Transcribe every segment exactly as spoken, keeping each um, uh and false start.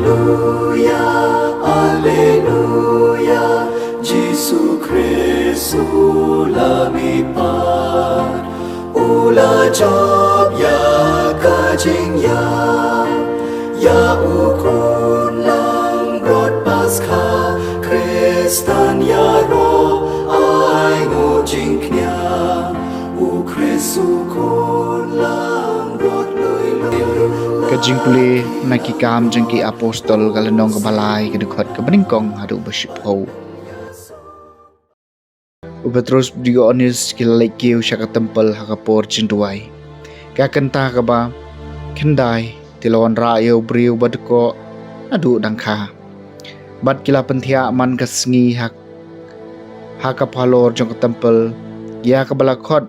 Alleluia, Alleluia, Jisu Khrist u la mihpat, u la jop ïa ka jingïap, ïa u khun langbrot Paskha, Khristan ïaroh ai nguh jingkñia, u Khrist u khun langbrot lui lui. Ka jingpule na Ki Kam jong ki Apostol, ka lynnong kaba lai, ka dkhot kaba nyngkong haduh ba shiphew. U Petrus bad u Ïoannis ki la leit kiew sha ka templ ha ka por jingduwai. Ka kynta kaba khyndai, te la wanrah ïa u briew ba dkoh naduh dang kha. Bad ki la pynthiah man ka sngi ha, ha ka phalor jong ka templ, ïa kaba la khot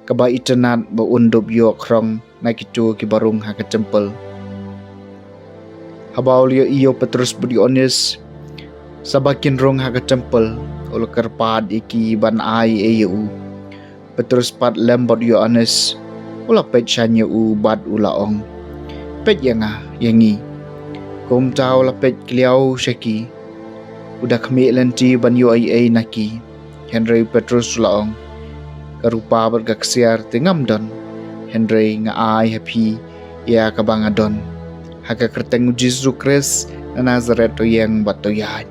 kaba itynnad ba un dup ïoh khrong na kito kiba rung ha ka templ. Haba u la ïohi ïa u Petrus bad u Ïoannis, sa ba kin rung ha ka templ, u la kyrpad ïa ki ban ai ei ïa u. Petrus pat lem bad u Ïoannis, u la peit shane ïa u bad u la ong, "Peit ïa nga, ïa ngi." Kumta u la peit khlieh sha ki, u da khmih lynti ban ïoh ei ei na ki. Hynrei u Petrus u la ong, "Ka rupa bad ka ksiar te ngam don, hynrei nga ai ha phi ïa kaba nga don. Ha ka kyrteng u Jisu Khrist na Nasaret, to ïeng bad to ïaid."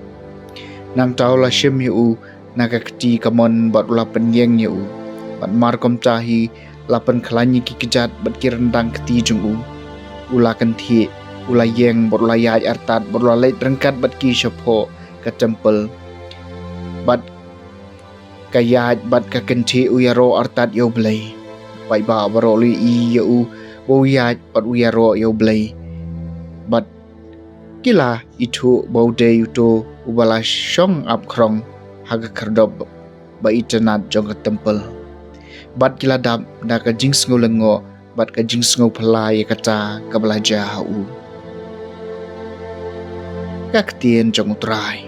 Nangta u la shim ïa u na ka kti kamon bad u la pynïeng ïa u. Bad markumta hi la pynkhlaiñ ïa ki kjat bad ki ryndang kti jong u. U la kynthih, u la ïeng bad u la ïaid artat bad u la leit ryngkat bad ki shapoh ka templ. Bad ka ïaid bad ka kynthih u ïaroh artat ïa U Blei. Paidbah baroh u la ïohi ïa u ba u ïaid bad u ïaroh ïa U Blei. Bad ki la ithuh ba u dei uto uba la shong ap khrong ha ka khyrdop ba itynnad jong ka templ. Bad ki la dap da ka jingsngew lyngngoh bad ka jingsngew phylla ïa kata kaba la jia ha u. Ka ktien jong U Trai.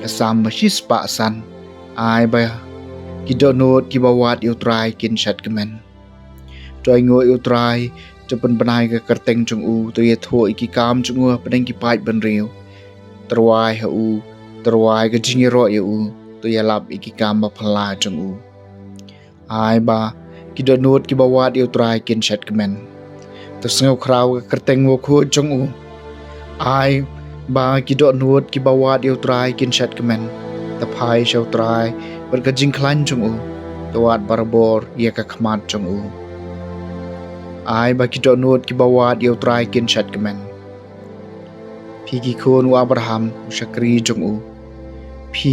Ka Salm ba shispah san. Ai ba ki dohnud kiba wad ïa U Trai kin shad kmen. To ainguh ïa U Trai, to pynbna ïa ka kyrteng jong u, to ïathuh ïa ki kam jong u hapdeng ki paid bynriew. To rwai ha u, to rwai ka jingïaroh ïa u, to ïalap ïa ki kam ba phylla jong u. Ai ba ki dohnud kiba wad ïa U Trai kin shad kmen. To sngewkhraw ka kyrteng bakhuid jong u. Ai ba ki dohnud kiba wad ïa U Trai kin shad kmen. To phai sha U Trai bad ka jingkhlaiñ jong u. To wad barabor ïa ka khmat jong u. Ai ba ki dohnud kiba wad ïa U Trai kin shad kmen. Phi ki khun u Abraham, u shakri jong u. Phi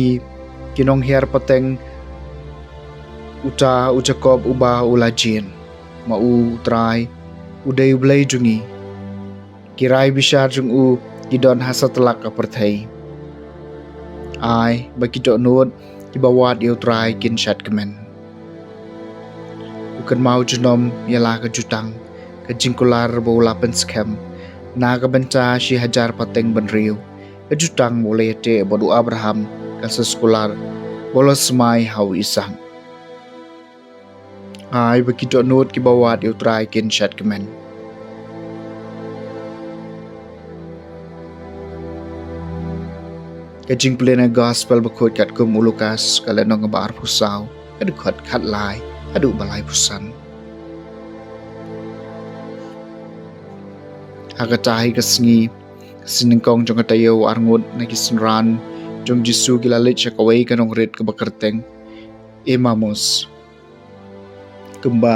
ki nonghiar pateng uta u Jakob uba u la jied. Ma u U Trai u dei U Blei jong ngi. Ki rai bishar jong u ki don ha satlak ka pyrthei. Ai ba ki dohnud kiba wad ïa U Trai kin shad kmen. U kynmaw junom ïa la ka jutang, ka jingkular ba u la pynskhem na ka bynta shi hajar pateng bynriew, ka jutang ba u la ïateh bad u Abraham, ka soskular ba u la smai ha u Isak. Ai ba ki dohnud kiba wad ïa U Trai kin shad kmen. Ka jingpule na ka gospel bakhuid katkum u Lukas, ka lynnong ba arphew saw, ka dkhot khatlai haduh ba laiphew san. Ha kata hi ka sngi, ka sngi nyngkong jong ka taïew arngut, na ki synran jong u Jisu ki la leit sha kawei ka nongrit kaba kyrteng Emmaus, kumba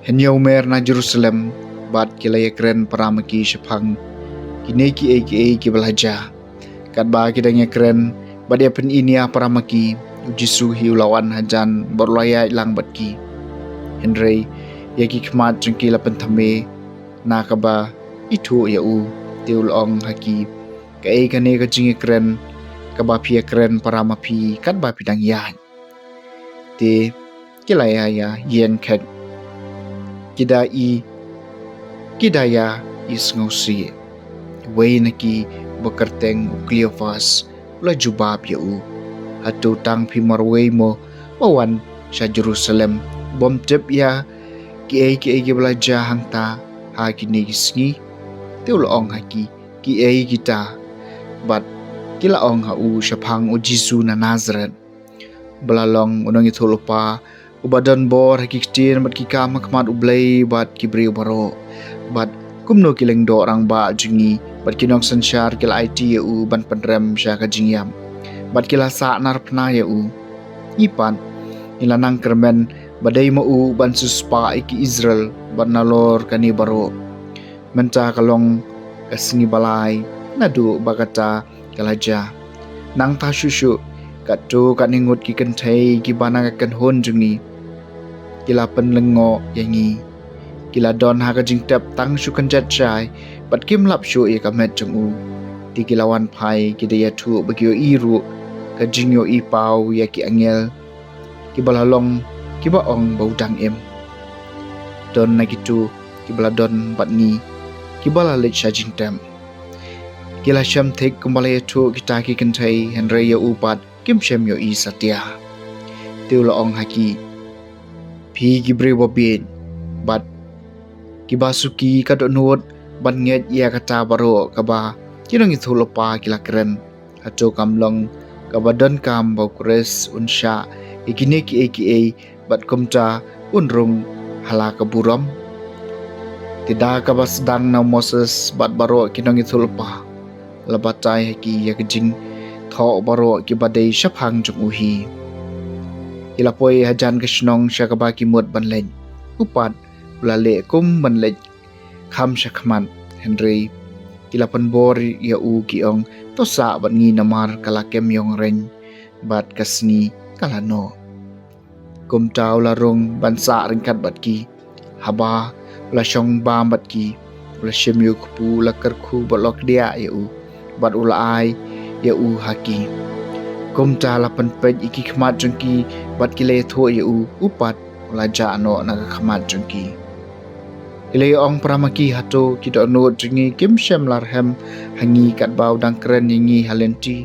hynñiew mer na Jerusalem, bad ki la ïakren para ma ki shaphang kine kiei kiei kiba la jia. Katba ki dang ïakren bad ïapyni nia para ma ki, u Jisu hi u la wan hajan bad u la ïaid lang bad ki. Hynrei ïa ki khmat jong ki la pynthame na kaba ithuh ïa u, te u la ong ha ki, "Kaei kane ka jingïakren kaba phi ïakren para ma phi katba phi dang ïaid?" Te ki la ïa ïeng khet, ki da i, ki da ïa i sngewsih. Wei na ki ba kyrteng u Kleopas u la jubab ïa u, "Hato tang phi marwei mo ba wan sha Jerusalem bym tip ïa kiei kiei kiba la jia hangta?" ha kine ki sngi? Te u la ong ha ki, Kiei kita? Bad ki la ong ha u, Shaphang u Jisu na Nasareth, ba la long u nongïathuhlypa, uba don bor ha ki ktien bad ki kam ha khmat U Blei bad ki briew baroh. Bad kumno ki lyngdoh rangbah jong ngi bad ki nongsynshar ki la aiti ïa u ban pynrem sha ka jingïap, bad ki la sahnarphna ïa u. Ngi pat ngi la nang kyrmen ba dei ma u ban siewspah ïa ki Israel bad nalor kane baroh. Mynta ka long ka sngi ba lai naduh ba kata ka la jia. Nangta shuh shuh, katto katne ngut ki kynthei kiba na ka kynhun jong ngi ki la pynlyngngoh ïa ngi. Ki la don ha ka jingtep tang shu kynjat shai, bad kim lap shuh ïa ka met jong u. Te ki la wan phai, ki da ïathuh ba ki ïohi ruh ka jingïohi paw ïa ki angel kiba la long, kiba ong ba u dang im. Don na kito kiba la don bad ngi kiba la leit sha jingtep. Ki la shem thik kumba la ïathuh kita ki kynthei, hynrei ïa u pat kim shym ïohi satia. Te u la ong ha ki, Phi ki briew babieit bad kiba suki ka dohnud ban ngeit ïa kata baroh kaba ki nongïathuhlypa ki la kren. Hato kam long kaba donkam ba u Khrist un shah ïa kine kiei kiei, bad kumta un rung ha la ka burom? Te da kaba sdang na u Moses bad baroh ki nongïathuhlypa, la batai ha ki ïa ka jingthoh baroh kiba dei shaphang jong u hi. Ki la poi hajan ka shnong sha kaba ki mut ban leit. U pat u la leh kum ban leit kham sha khmat, hynrei ki la pynbor ïa u, ki ong, To sah bad ngi, namar ka la kem ïong reng bad ka sngi ka la noh. Kumta u la rung ban sah ryngkat bad ki. Haba u la shong bam bad ki, u la shim ïa u kpu, u la kyrkhu bad u la kdiah ïa u, bad u la ai ïa u ha ki. Kumta la pynpeit ïa ki khmat jong ki bad ki la ïathuh ïa u, u pat u la jah noh na ka khmat jong ki. Ki la ïa ong para ma ki, Hato ki dohnud jong ngi kim shym la rhem ha ngi katba u dang kren ïa ngi ha lynti,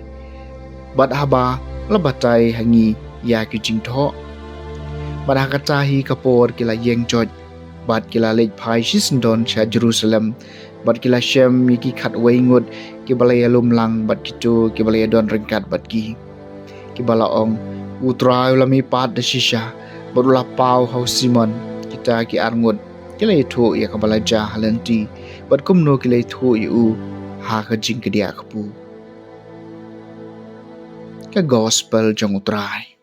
bad haba la batai ha ngi ïa ki jingthoh? Bad ha kata hi ka por ki la ïeng joit bad ki la leit phai shisyndon sha Jerusalem, bad ki la shem ïa ki khatwei ngut kiba la ïalum lang bad kito kiba la ïadon ryngkat bad ki, kiba la ong, U Trai u la mihpat da shisha bad u la paw ha u Simon. Kita ki ar ngut ki la ïathuh ïa kaba la jia ha lynti bad kumno ki la ïathuh ïa u ha ka jingkdiah kpu. Ka Gospel jong U Trai.